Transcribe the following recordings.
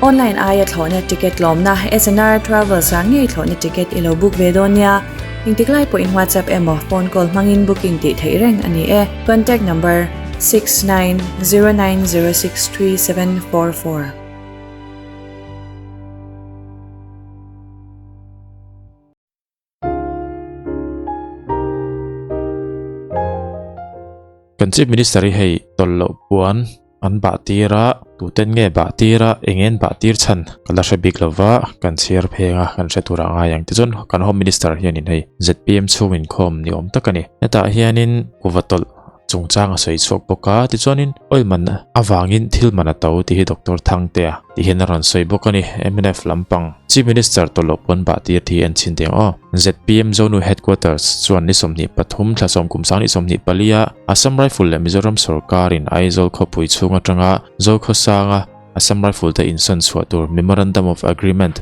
Online aia thlawhna ticket tlawmna SNR Travels ah ngei thlawhna ticket i lo book ve dawn nia. Engtik lai pawhin WhatsApp emaw phone call hmangin booking tih theih reng a ni e. Contact number, 6909063744. Kan Chief Minister hi hei tawlh loh puan an bah tir a, tuten nge bah tir a, eng en bah tir chhan ka la hre bik lova, kan chhiar pheng a, kan hre tur a ngai ang. Tichuan kan Home Minister hianin hei zpm chhung inkhawm ni awm tak a ni. Hetah hianin kuva tawlh chungchang a sawi chhuak bawk a, tichuanin oil man avangin thil man a to tih hi Doctor Thangtea tih hian a rawn sawi bawk a ni. Mnf lampang Chief Minister tawlh loh pawn bah tir tih hi en chhin teh ang aw. Zpm Zonu Headquarters chuan ni 23 thla sawm kum 2024 a Assam Rifle leh Mizoram sawrkarin Aizawl khawpui chhung atanga Zokhawsanga Assam Rifle te insawn chhuah tur Memorandum of Agreement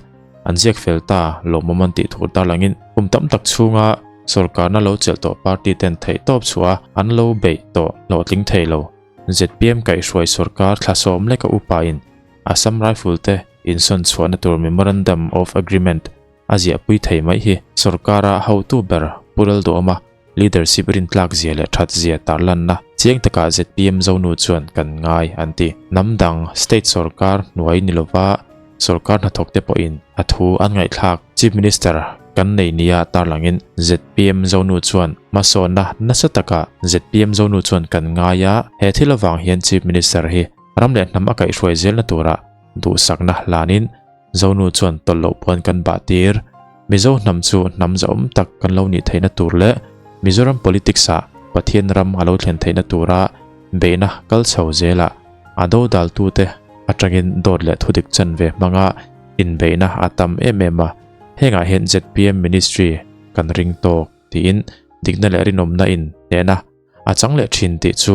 an ziak fel ta lawmawm an tih thur tarlangin kum tam tak chhunga sawrkarna lo chelh tawh party ten theih tawp chhuah a an lo beih tawh hlawhtling thei lo. Zpm kaihhruai sawrkar thla sawm leka upain Assam Rifle te insawn chhuahna tur Memorandum of Agreement a ziahpui thei mai hi sawrkara hotu ber Pu Lalduhawma leadership rintlak zia leh that zia tarlanna chiang takah zpm Zonu chuan kan ngai an ti. Hnam dang state sawrkar hnuai ni lova sawrkar hnathawk te pawhin a thu an ngaihthlak Chief Minister kan nei nia tarlangin zpm Zonu chuan hmasawnna nasa takah zpm Zonu chuan kan ngai a, he thil avang hian Chief Minister hi ram leh hnam a kaihhruai zelna turah duhsakna hlanin Zonu chuan tawlh loh puan kan bah tir. Mizo hnam chu hnam zahawm tak kan lo nih theihna tur leh Mizoram politics ah Pathian ram a lo thlen theihna tura beihna kal chho zelah a dodaltute atangin dawt leh thudik chanve hmanga inbeihna a tam em em a, hengah hian zpm ministry kan ring tawk tiin dikna leh rinawmna in hnehna a chang leh thin tih chu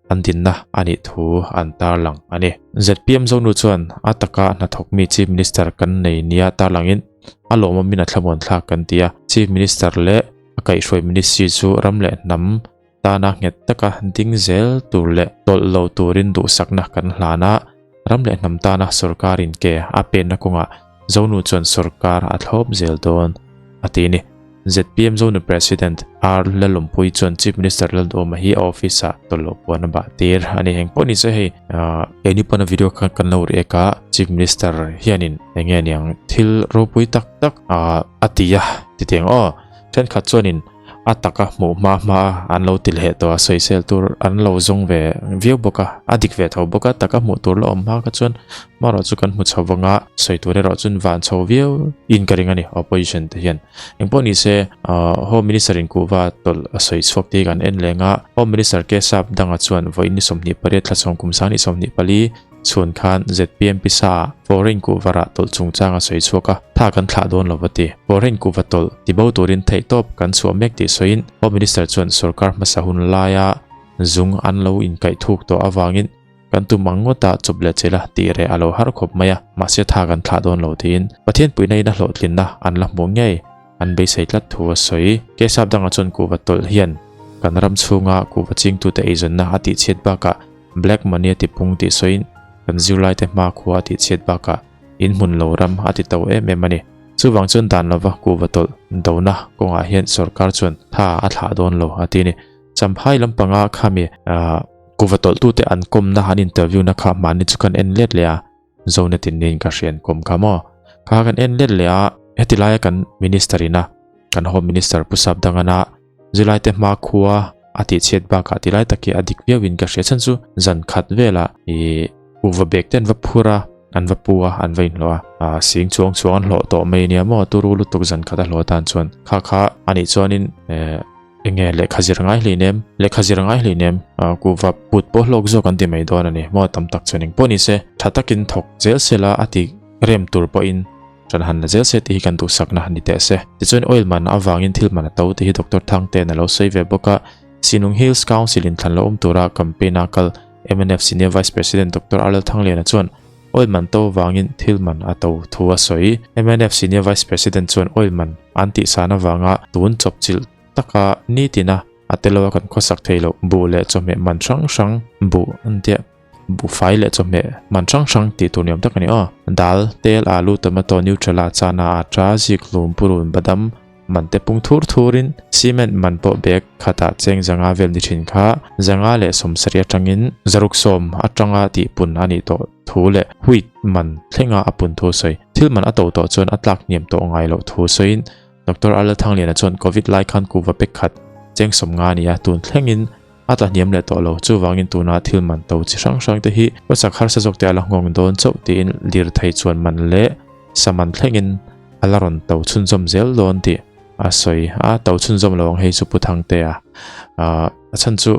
an dinna a nih thu an tarlang a ni. Zpm Zonu chuan a taka hnathawk mi Chief Minister kan nei nia tarlangin a lawmawmin a thlamuan thlak kan ti a. Chief Minister leh a kaihhruai Ministry chu ram leh hnam tana nghet taka ding zel tur leh tawlh lo turin duhsakna kan hlan a, ram leh hnam tana sawrkarin ke a penna kawngah Zonu chuan sawrkar a thlawp zel dawn a ti a ni. Zpm Zonu President R Lalawmpui chuan Chief Minister Lalduhawma hi a office ah tawlh loh puan a bah tir a ni. Eng pawh ni se hei keini pawn a video kha kan lo riak a, Chief Minister hianin eng nge niang thil ropui tak tak a ti a ti teng aw. Thenkhat chuanin a taka hmuh hma hma a an lo ti leh tawh a, sawisel tur an lo zawng ve viau bawk a, a dik ve tho bawk a, taka hmuh tur la awm hma kha chuan hmarawh chu kan hmu chho vang a, sawi tur erawh chuan van chho viau in ka ring a ni opposition te hian. Engpawh ni se Home Minister in kuhva tawlh a sawi chhuak te hi kan en leng a, Home Minister Kesap danga chuan vawiin ni 28 thla chhawng kum 2024 Chhun khan zpm pisa ah foreign kuhva rah tawlh chungchang a sawi chhuak a, tha kan thlah dawn lo va ti. Foreign kuhva tawlh tibo turin theihtawp kan chhuah mek tih sawiin Home Minister chuan sorkar hmasa hun laia zung an lo inkaih thuk tawh avangin kan tum ang ngawt a chawp leh chela tih reh a lo har khawp mai a, mahse tha kan thlah dawn lo tiin Pathian puihna in a hlawhtlinna an la hmuh ngei an beisei tlat thu a sawi. Kesap dangah chuan kuhva tawlh hian kan ram chhunga kuhva chingtute eizawnna a tihchhiat bakah Black money a ti pung tih sawiin kan zirlaite hmakhua a tihchhiat bakah in hmun lo ram a ti to em em a ni. Chuvang chuan dan lova kuhva tawlh dona kawngah hian sorkar chuan tha a thlah dawn lo a ti a ni. Champhai lampanga khami kuhva tawlhtute an kawmna an interview na kha mahni chu kan en let leh a, Zonet in niin ka hrian kawm kha maw? Kha kan en let leh a, heti laia kan minister ina kan home minister Pu Sapdangana Zilaite hmakhua a tihchhiat bakah ti lai tak hi a dik viauin ka hria chhan chu zan khat velah ih kuhva bag te an va phur a, an va pu a, an va inhlawh a, ah sing chuang chuang an hlawh tawh mai nia maw turu lutuk zan khat a hlawh atan chuan kha kha anih chuanin eh enge lehkha zir ngai hlei nem lehkha zir ngai hlei nem ah kuhva put pawh hlawk zawk an ti mai dawn a ni maw tam tak chuan engpawh ni se tha takin thawk zel sela a ti rem tur pawhin Ṭan han la zel se tih hi kan duhsakna a ni teh se. Tichuan oil man avangin thil man a to tih hi Doctor Thangte'n a lo sawi ve bawk a. Sinung Hills Council in thlan lo awm tura campaign a kal mnf Senior Vice President Doctor Arlal Thangliana chuan oil man to avangin thil man a to thu a sawi. Mnf Senior Vice President chuan oil man an tihsan avanga tun chawpchilh taka nitina a tello a kan khawsak theih loh buh leh chawhmeh man hrang hrang buh an tia. Buhfai leh chawhmeh man hrang hrang tih tur ni awm tak a ni aw. Dal, tel, alu, tomato, nutrela, chana, atta, zikhlum, purun, badam man te pung thur thurin cement man pawh bag khatah cheng zanga vel ni thin kha zanga leh sawmsarih atangin zaruk sawm atanga tih pun a nih tawh thu leh wheat man thlenga a pun thu a sawi. Thil man a to tawh chuan a tlak hniam tawh ngai loh thu sawiin Doctor Arla Thangliana chuan Covid lai khan kuhva pek khat cheng sawmnga a ni a, tun thlengin A tla hniam leh tawh lo, chuvangin tuna thil man to chi hrang hrang te hi khawsak harsa zawk te a la nghawng dawn chauh tiin lirthei chuan man leh sa man thlengin a la rawn to chhunzawm zel dawn tih a sawi a, to chhunzawm lo ang hei chu Pu Thangtea a chhan chu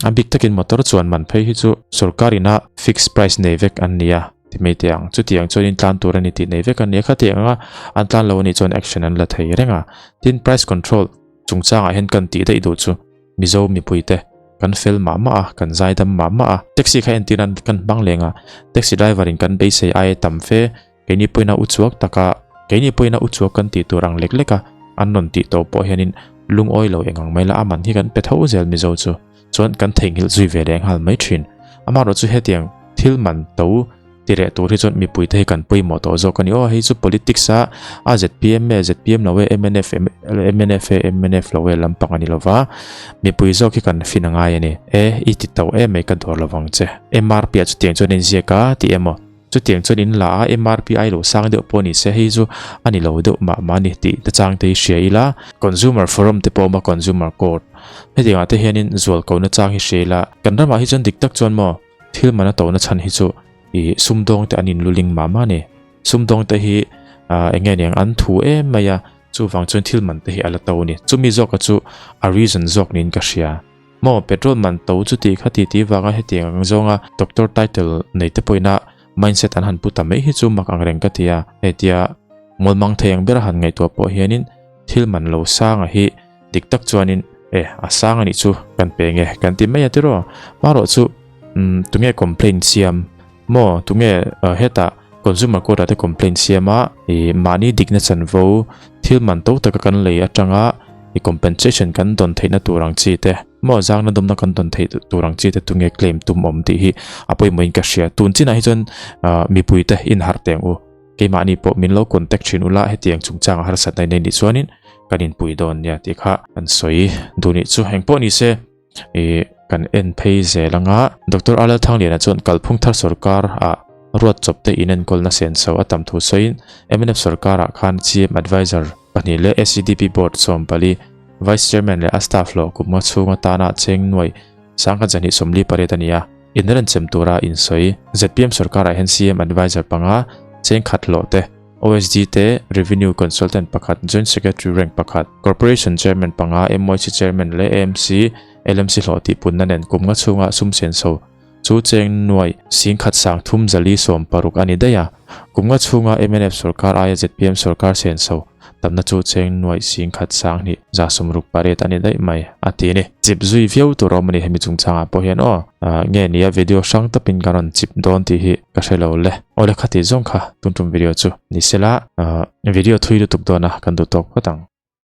a bik takin motor chuan man phei hi chu sorkar ina fixed price nei vek an ni a ti mai teh ang, chutiang chuanin tlan tur a ni tih nei vek an ni a, khatiang anga an tlan lo anih chuan action an la thei reng a, tin price control chungchangah hian kan tih daih duh chu. Mizo mipuite kan fel mah mah a, kan zaidam mah mah a. Taxi kha entir nan kan hmang leng a, taxi driver in kan beisei aia tam fe, keini pawhin a uchuak taka, keini pawhin a uchuak kan tih tur ang lek lek a, an rawn tih tawh pawh hianin lungawi lo eng ang mai la, a man hi kan pe tho zel Mizo chu, chuan kan theihnghilh zui ve leh nghal mai thin. Amaherawhchu hetiang thil man to Ti reh tur hi chuan mipuite hi kan pawimawh tawh zawk a ni. Aw hei chu politics a a zpm e zpm lo e mnf mnf e mnf lo e lampang a ni lova mipui zawk hi kan fin a ngai a ni. E i ti tauh em mai ka dawr lovang che. MRP ah chutiang chuan in ziak a ti emaw chutiang chuan in la a MRP ai lo sang deuh pawh ni se hei chu a ni lo deuh mah mah a ni tih te chang te hi hria ila. Consumer forum te pawh a awm a consumer court hetiang ah te hianin zual ko na chang hi hria ila kan ramah hi chuan dik tak chuan maw Thil man a tona chhan hi chu ih sumdawng te an in luling mah mah a ni. Sumdawng te hi ah eng nge niang an thu em mai a, chuvang chuan thil man te hi a la to a ni. Chumi zawka chu a reason zawk niin ka hria. Maw petrol man to chu tih kha titi vanga hetiang ang zawnga doctor title nei te pawhin a mindset an han pu ta mai hi chu mak ang reng ka ti a. Hetia mawlmang thei ang bera han ngaihtuah pawh hianin thil man lo sanga hi Dik tak chuanin e a sang anih chu kan pe nge kan ti mai a tiraw marawh chu umm tunge complaint siam maw tunge hetah consumer court ah te complaint siam a ih mahni dikna chanvo thil man to taka kan lei atanga ih compensation kan dawn theihna tur ang chi te maw zangna dawmna kan dawn theih tur ang chi te tunge claim tum awm tih hi a pawimawh in ka hria tun chinah hi chuan ah mipui te inharh teh ang u. Keimahni pawh min lo contact thin ula hetiang chungchanga harsatna in nei nih chuanin kan inpui dawn nia tih kha kan sawi duh nih chu engpawh ni se ih kan en phei zel anga Doctor Alal Thangliana chuan kalphung thar sorkar ah ruat chawp te inenkawlna senso a tam thu sawiin mnf sorkar ah khan CM adviser pahnih leh SEDP board 14 Vice Chairman leh a staff hlawh kum nga chhung atana cheng nuai sangkhat zahnih 48 a ni a. Inrenchem tura insawi zpm sorkarah hian CM Adviser panga, cheng khat hlawh te, OSD te, Revenue Consultant pakhat, Joint Secretary rank pakhat, Corporation Chairman panga, MYC Chairman leh AMC, LMC hlawh tih punna nen kum nga chhunga sum senso chu cheng nuaih singkhat sang thum zali 60 a ni daih a. Kum nga chhunga mnf sorkar aia zpm sorkar senso Tamna chu cheng nuaih singkhat 20 68 a ni daih mai a ti a ni. Chip zui viau tur a awm a ni hemi chungchangah pawh hian aw nge nia video hrang tawpin ka rawn chip dawn tih hi ka hre lo le. Awle khati zawng kha tun tum video chu ni sela video thui lutuk dawn a kan duh tawk phawt ang.